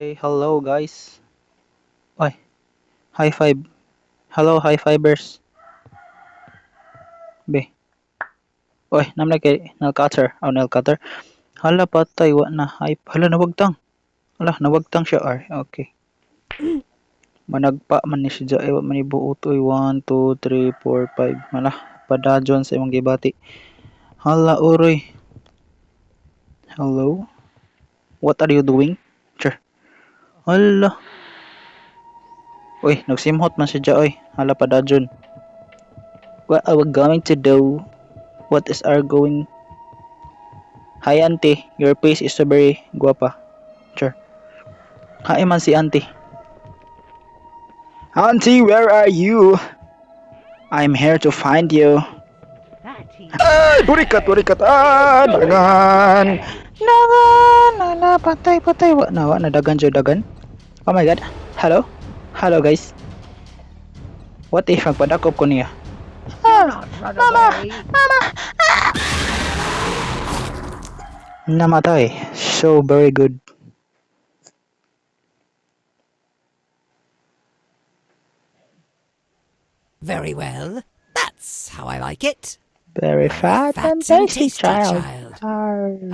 Hey, hello guys. Ay, high five. Hello, high fivers. Be. Oy, namlay kay nail cutter. Oh, nail cutter. Hala, patay. Wa na. Ay, hala, nawagtang. Hala, nawagtang siya. Ay, okay. Managpa man ni siya. Ay, wa man ni buot. Oy, 1, 2, 3, 4, 5. Hala, padajon sa imong gibati. Hala, uroy. Hello? What are you doing? Sure. Hala. Uy, nagsimhot man siya, oy. Hala, padajon. What are we going to do? What is our going? Hi, auntie. Your face is so very guapa. Sure. Hi man si auntie. Auntie, where are you? I'm here to find you. Ay, burikat, burikat. Ah, dagan. Dagan. Ala, patay, patay. Wa na, wa na. Dagan, jud, dagan. Oh my God. Hello? Hello, guys. What if magpadakop ko niya? Ah, mama! Mama! Ah! Namatay. So very good. Very well. That's how I like it. Very fat and Fat and tasty tasty child. child. Arr.